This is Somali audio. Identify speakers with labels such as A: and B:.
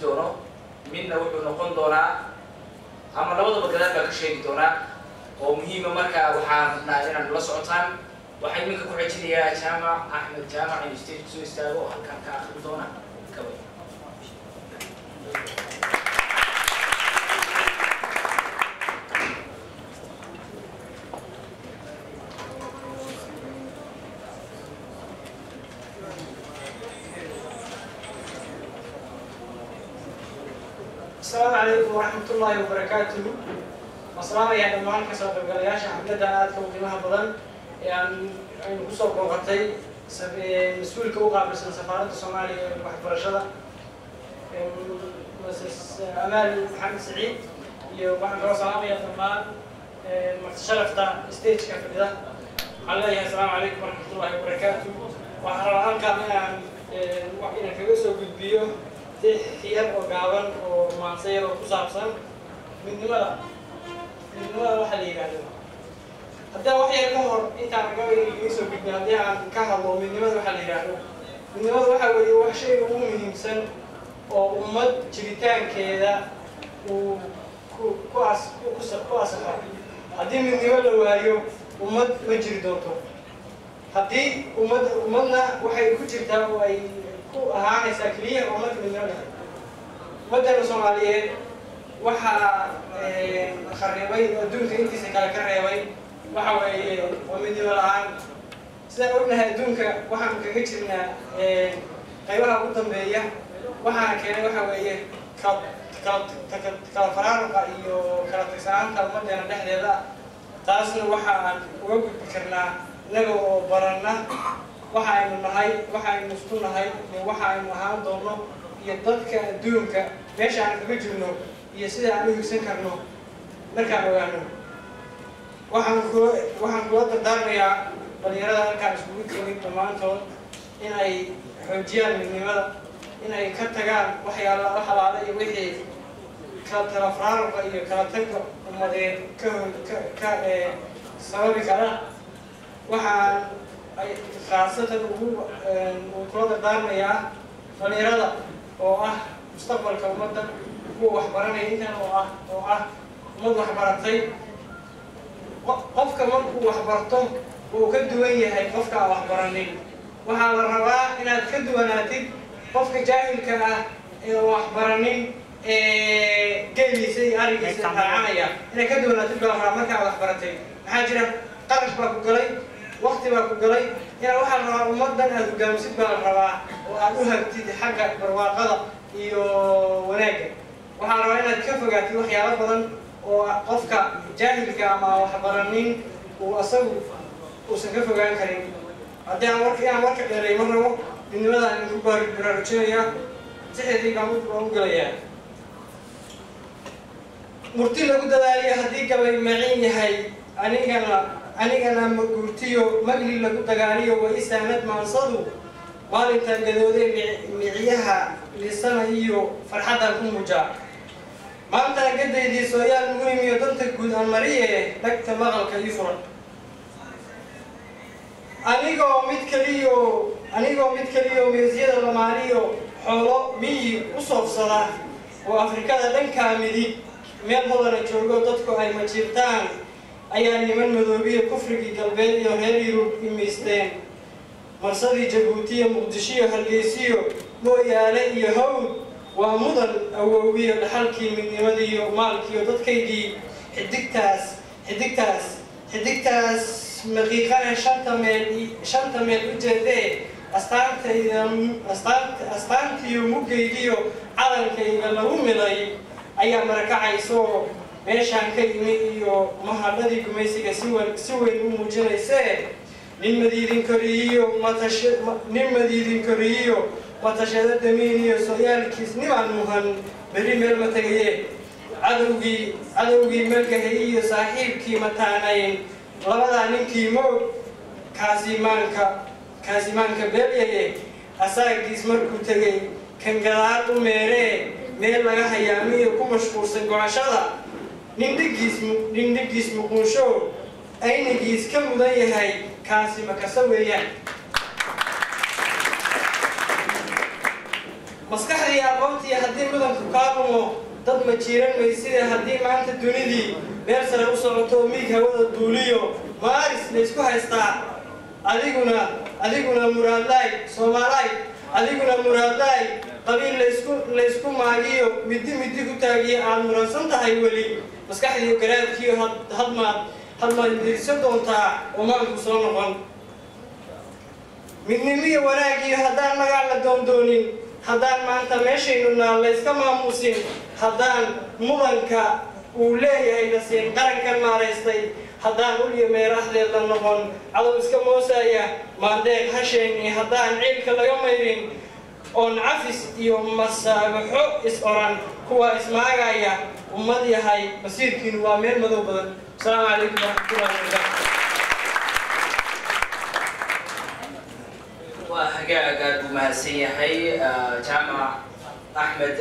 A: doono. Midna wuxuu noqon doonaa, ama labadaba gadaal baan ka sheegi doonaa oo muhiima. Marka waxaan rabnaa inaan la socotaan. Waxaa iminka ku xejinayaa Jaamac Axmed Jaamac inuu stage kusoo istaago oo halkan ka akrin doona gabay.
B: Asalaamu calaykum waraxmatullaahi wabarakaatuhu. Waan salaamayaa dhammaan kasoo qaybgalayaasha xafladdan aadka u qiimaha badan ee aynu kusoo booqatay mas-uulka u qaabilsan safaaradda Soomaaliya ee waxbarashada, Mrs Amaal Maxamed Saciid, iyo waxaan kaloo salaamayaa dhammaan marti sharafta stageka fadhida. Waxaan leeyahay asalaamu calaykum waraxmatullaahi wabarakaatu. Waxaan rabaa halkan inaan kaga soo gudbiyo tix yar oo gaaban oo maanse yar oo ku saabsan midnimada. Midnimada waxaa la yidhaahdo, haddii aan wax yar ka hor intaan gabayga idiin soo gudbin, haddii aan ka hadlo midnimada waxaa la yidhaahdo, midnimada waxaa weeye wax shayga ugu muhiimsan oo ummad jiritaankeeda uu ku asaxo. Haddii midnimo la waayo, ummad ma jiri doonto. Haddii ummadna waxay ku jirtaa oo ay ku ahaanaysaa keliya oo marka midnimo dhahay. Ummaddeena Soomaaliyeed waxaa kharibay oo adduunka intiisa kale ka reebay waxa weeye waa midnimo la-aan. Sidaan ognahay, adduunka waxaanu kaga jirnaa qaybaha ugu dambeeya. Waxaana keenay waxa weeye kala faraaruqa iyo kala tagsanaanta ummaddeena dhexdeeda ah. Taasna waxa aan uga gudbi karnaa innaga oo baranna waxa aynu nahay, waxa aynu isku nahay iyo waxa aynu ahaan doonno, iyo dadka adduunka meesha aan kaga jirno iyo sida aan u higsan karno. Markaan ogaano, waxaan kula dardaarmayaa dhalinyarada halkaan iskugu timid dhammaantood in ay xoojiyaan midnimada, in ay ka tagaan waxyaala wax alaala iyo wixii kala talafraaruqa iyo kala tagga ummadeed ka hor ka sababi kara. Waxaan ay khaasatan ugu kula dardaarmayaa dhalinyarada oo ah mustaqbalka ummadda, kuwa waxbaranaya intan oo ah ummad waxbaratay. Qofka markuu waxbarto wuu ka duwan yahay qofka aan waxbaranin. Waxaa la rabaa inaad ka duwanaatid qofka jaahilka ah ee waxbaranin ee geeliisa iyo arigiisa raacanaya. Inaad ka duwanaatid baa la rabaa marka aad waxbaratay. Maxaa jira? Qarash baa ku galay, waqti baa ku galay. Inaad waxaa la rabaa ummaddan aad hogaamisid baa la rabaa oo aad u hagtid xagga barwaaqada iyo wanaagga. Waxaa la rabaa inaad ka fogaatid waxyaalo badan oo qofka jaahilka ama aan waxbaranin uu asagu uusan ka fogaan karin. Haddii aan warka inaan warka dheeray ma rabo, midnimadaan idinku baraarujinayaa. Sixdii baan u gelayaa. Murti lagu dadaaliyo haddii gabay macin yahay, anigana maguurtiyo magli lagu dagaaliyo wa isaanad maansadu. Maalintaan gadoodee micyaha lisana iyo farxaddaan ku muujaa. Maantaan gadaydii sooyaal muhiim iyo danta guud aan mariye, dhagta maqalka ii furan. Anigoo mid keliyo meesyada lamaaniyo xoolo miyi u soofsada oo Afrikada dhankaa midig meel hodana joogo dadku ay majiirtaan, ayaa niman madoobiya kufrigii galbeed iyo reer Yurub imiisteen marsadii Jabuutiya, Muqdishiyo, Hargeysiyo, Mooyaale iyo Hawd. Waa mudan awowiyo dhaxalkii midnimadiiyo maalkiiyo dadkaygii. Xidigtaas maqiiqane shanta meel u jeedee, astaantayda astaantiyo mugaygiyo calankayga lagu milay ayaa marakacayso meeshaan ka imi iyo mahadhadii gumaysiga si weyn u muujinaysee. Nin madiidin koriyiyo matashada damiin iyo sooyaalkiis nimaan muhan beri meel ma tegaye. Cadowgii melgahay iyo saaxiibkii mataanayn, labadaa ninkii moog, kaasimaanka beelyaye. Asaagiis markuu tegey kan gadaal u meeree meel laga hayaamiyo ku mashquulsan gocashada, nin dhiggiis muquunsho aynigiis ka mudan yahay, kaasi makasa weeyaan. Maskaxdii aqoontii haddii mudanka Waramo dad ma jiiran maysida haddii maanta dunidii meel sare u socoto miig hawada duuliyo maaris la isku haystaa. Adiguna muraadlaay Soomaalaay, adiguna muraadlaay, qabiil laysku maagiyo midi midi ku taagiyo aad muransan tahay weli. Maskaxdiiyo garaadkiyo hadmaad midigsan doontaa oo maanku soo noqon. Midnimiyo wanaagiyo haddaan magac la doondoonin, haddaan maanta meeshaynu naal layska maamuusin, haddaan mudanka uu leeyahay la siin qarankan maaraystay, haddaan ulyo meeraxdeed la noqon cadow iska moosaya maandeeq hasheeni, haddaan ciilka laga mayrin oon cafis iyo masaabaxo is oran kuwa ismaagaya, ummad yahay masiirkiinu waa meel madow badan. Asalaamu calaykum waraxmatullahi wabarakaatu.
A: Waa hagaag, aad buu mahadsan yahay Jaamac Axmed.